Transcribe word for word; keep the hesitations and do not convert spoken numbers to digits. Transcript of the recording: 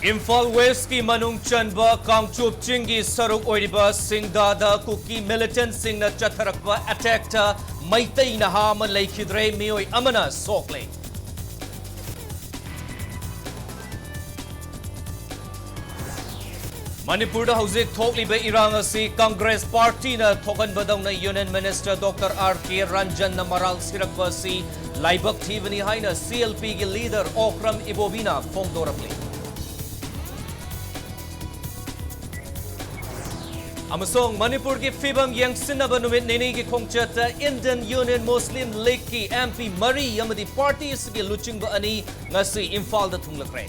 ꯏꯝꯐꯥꯜ ꯋꯦꯁꯀꯤ ꯃꯅꯨꯡ ꯆꯟꯕ ꯀꯥꯡꯆꯨꯞ ꯆꯤꯡꯒꯤ ꯁꯔꯨꯛ ꯑꯣꯏꯔꯤꯕ ꯁꯤꯡꯗꯥꯗ ꯀꯨꯀꯤ ꯃꯤꯂꯤꯇꯦꯟꯠꯁꯤꯡꯅ ꯆꯠꯊꯔꯛꯄ ꯑꯦꯇꯦꯛꯇ ꯃꯩꯇꯩ ꯅꯍꯥ ꯑꯃ ꯂꯩꯈꯤꯗ꯭ꯔꯦ, ꯃꯤꯑꯣꯏ ꯑꯃꯅ ꯁꯣꯛꯂꯦ꯫ ꯃꯅꯤꯄꯨꯔꯗ ꯍꯧꯖꯤꯛ ꯊꯣꯛꯂꯤꯕ ꯏꯔꯥꯡ ꯑꯁꯤ ꯀꯪꯒ꯭ꯔꯦꯁ ꯄꯥꯔꯇꯤꯅ ꯊꯣꯛꯍꯟꯕꯗꯧꯅ union minister doctor R K ꯔꯟꯖꯟꯅ ꯃꯔꯥꯜ ꯁꯤꯔꯛꯄ ꯑꯁꯤ ꯂꯥꯏꯕꯛ ꯊꯤꯕꯅꯤ ꯍꯥꯏꯅ ꯁꯤ ꯑꯦꯜ ꯄꯤꯒꯤ ꯂꯤꯗꯔ ꯑꯣꯀ꯭ꯔꯝ ꯏꯕꯣꯕꯤꯅ ꯐꯣꯡꯗꯣꯔꯛꯂꯤ꯫ ꯑꯃꯁꯨꯡ ꯃꯅꯤꯄꯨꯔꯒꯤ ꯐꯤꯕꯝ ꯌꯦꯡꯁꯤꯟꯅꯕ ꯅꯨꯃꯤꯠ ꯅꯤꯅꯤꯒꯤ ꯈꯣꯡꯆꯠꯇ ꯏꯟꯗꯤꯌꯟ ꯌꯨꯅꯤꯌꯟ ꯃꯨꯁꯂꯤꯝ ꯂꯤꯒꯀꯤ ꯑꯦꯝ ꯄꯤ ꯃꯔꯤ ꯑꯃꯗꯤ ꯄꯥꯔꯇꯤ ꯑꯁꯤꯒꯤ ꯂꯨꯆꯤꯡꯕ ꯑꯅꯤ ꯉꯁꯤ ꯏꯝꯐꯥꯜꯗ ꯊꯨꯡꯂꯈ꯭ꯔꯦ꯫